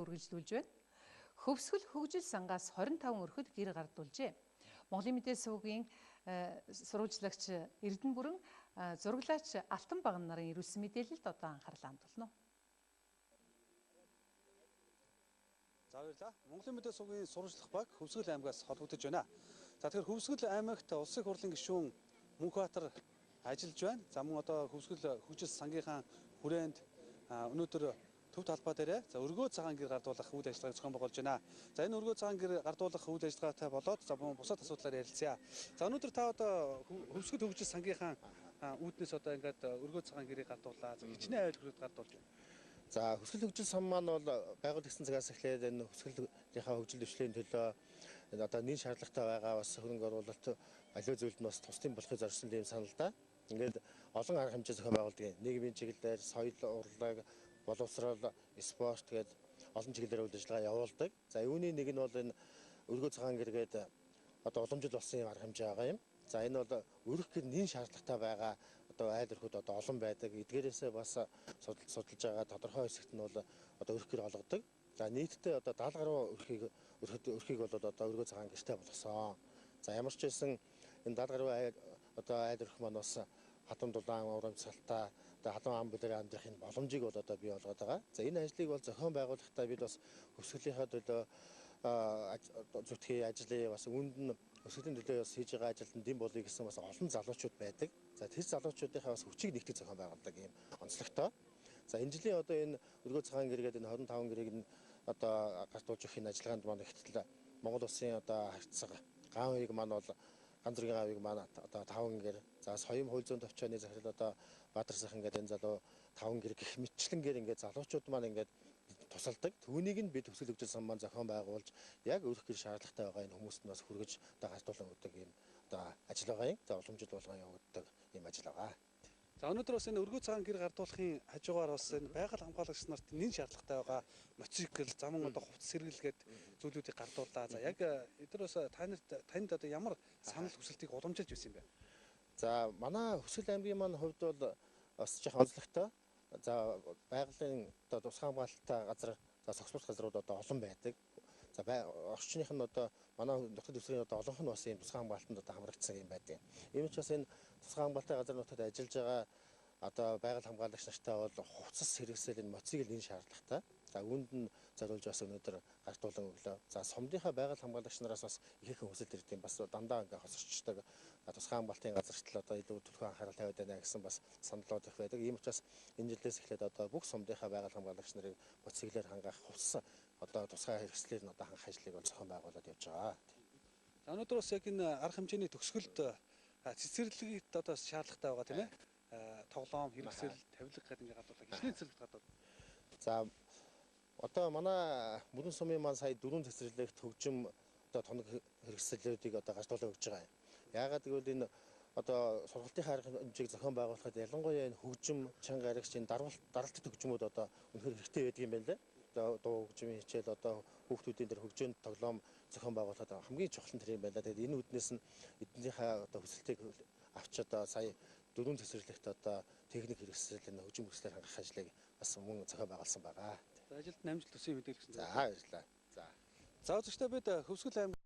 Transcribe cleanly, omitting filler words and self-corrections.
үргэлжлүүлж байна. Хөвсгөл хөгжил сангаас 25 өрхөд гэр гардуулжээ. Монголын мэдээ сувгийн сурвалжлагч Эрдэнэ бүрэн зураглаач Алтан баган нарын ирүүлсэн мэдээлэлд одоо анхаарлаа хандуулна. За баярлалаа. Монголын мэдээ сувгийн сурвалжлах баг Хөвсгөл аймгаас холбогдож байна. За тэгэхээр Хөвсгөл аймагт Улсын хурлын гишүүн Мөнхбаатар ажиллаж байна. За мөн одоо Хөвсгөл хөгжил сангийнхаа хүрээнд өнөөдөр төв талбай дээрээ за өргөө цагаан гэр гардуулах үйл ажиллагааг зохион байгуулж байна. За энэ өргөө цагаан гэр гардуулах үйл ажиллагаатай болоод за мөн бусад асуудлаар ярилцъя. За өнөөдөр та одоо Хөвсгөл хөгжил сангийнхаа үүднээс одоо ингээд өргөө цагаан гэрийг гардууллаа. За хичнээн айл хүрээд гардуулж байна. За Хөвсгөл хөгжил сан маань бол байгуулагдсан цагаас эхлээд энэ хөвсгөлийнхаа хөгжил дэвшлийн төлөө одоо нэн шаардлагатай байгаа бас хөрөнгө оруулалт аливаа зүйлд нь бас тусдын болохыг зорьсон юм санал да. Ингээд олон арга хэмжээ зохион байгуулдаг. Нийгмийн чиглэлээр соёл, урлаг, боловсрол, спорт гээд олон чиглэлээр үйл ажиллагаа явуулдаг. За юуны нэг нь бол энэ өргөө цагаан гэргээд одоо уламжил болсон юм арга хэмжээ байгаа юм. За энэ бол өрөх гэр нэн шаардлагатай байгаа одоо айл өрхөд одоо олон байдаг. Эдгээрээсээ бас судалж байгаа тодорхой хэсэгт нь бол одоо өрөх гэр олгодог. За нийтдээ одоо 70 гаруй өрхийг бол одоо өргөө цагаан гэртэй болгосон. За ямар ч байсан энэ 70 гаруй одоо айл өрх маань бас хатан дулаан урамсгалтай одоо халуун ам бүлээр амьдрах энэ боломжийг бол одоо бий болгоод байгаа. За энэ ажлыг бол зохион байгуулахдаа бид бас хөвсгөлийнхаа төлөө зүтгэе ажлыг бас үүнд нь хөвсгөлийн төлөө бас хийж байгаа ажилд нь дэм болъё гэсэн бас олон залуучууд байдаг. За тэр залуучуудынхаа бас хүчийг нэгтгэх зохион байгуулдаг ийм онцлогтой. За энэ жилийн одоо энэ өргөө цагаан гэргээд энэ 25 гэрийг нь одоо гардуулж өгөх энэ ажиллагаанд маань ихтэл Монгол улсын одоо харьцаг ган хоёрыг маань бол ган зүргийн гавыг маань одоо 5 гэр, за соём хууль зүйн төвчөөний захирал одоо Баатар сайхан гэдэг энэ залуу 5 гэр гэх мэтчлэнгээр ингээд залуучууд маань ингээд тусалдаг. Түүнийг нь бид Хөвсгөл хөгжил сан маань зохион байгуулж яг өрөх гэр шаардлагатай байгаа энэ хүмүүст нь бас хүргэж одоо гардуулан өгдөг ийм одоо ажил байгаа юм. За уламжил болгон явагддаг ийм ажил байгаа. За өнөөдөр бас энэ өргөө цагаан гэр гардуулахын хажуугаар бас энэ байгаль хамгаалагч нарт нэн шаардлагатай байгаа мотоцикл, за мөн одоо хувцас сэргэлгээд зүйлүүдийг гардууллаа. За яг эдгээр бас танд одоо ямар санал хүсэлтийг уламжилж байсан юм бэ? За манай Хөвсгөл аймгийн маань хувьд бол бас жоохон онцлогтой. За байгалийн одоо тусгай хамгаалалттай газар, за согсмол газрууд одоо олон байдаг. За орчных нь одоо манай нутаг дэвсгэрийн одоо олонх нь бас ийм тусгай хамгаалтанд одоо хамрагдсан юм байдаг. Ийм учраас энэ тусгай хамгаалалттай газар нутагт ажиллаж байгаа одоо байгаль хамгаалагч нартай бол хувцас хэрэгсэл энэ мотоцикл энэ шаардлагатай. За үүнд нь зориулж бас өнөөдөр гардуулан өглөө. За сумдынхаа байгаль хамгаалагч нараас бас ихэнх хүсэлт ирдэг. Бас дандаа ингээ хосорчдаг. Тусгай хамгаалтын газарт л одоо илүү түлхүү анхаарал тавиад байна гэсэн бас саналууд их байдаг. Ийм учраас энэ жилээс эхлээд одоо бүх сумдынхаа байгаль хамгаалагч нарыг мотоциклээр хангах хувцас одоо тусгай хэрэгслээр нь одоо хангах ажлыг бол зохион байгуулад явж байгаа. За өнөөдөр бас яг энэ арга хэмжээний төгсгөлд цэцэрлэгийг одоо шаардлагатай байгаа тийм ээ. Тоглоом, хэрэгсэл, тавилга гэдэг ингээ гардуулаа. Хичнээн цэцэрлэгт гардуул. За одоо манай Мөрөн сумын маань сая 4 цэцэрлэгт хөгжим одоо тоног хэрэгслүүдийг одоо гардуулан өгч байгаа юм. Яагаад гэвэл энэ одоо сургалтын арга хэмжээг зохион байгуулахад ялангуяа энэ хөгжим, чанга аригч энэ даралтын хөгжмүүд одоо үнэхээр хэрэгтэй байдаг юм байна лээ. Одоо дуу хөгжмийн хичээл одоо хүүхдүүдийн тэр хөгжөөнд тоглоом зохион байгуулахад хамгийн чухал нь тэр юм байна. Тэгээд энэ үүднээс нь эднийхээ одоо хүсэлтийг авч одоо сая 4 цэцэрлэгт одоо техник хэрэгсэл энэ хөгжим хэрэгслээр хангах ажлыг бас мөн зохион байгуулсан байгаа. За ажилд амжилт хүсье мэдээлэл өгсөн. За баярлалаа. За үзэгчдээ бид Хөвсгөл аймаг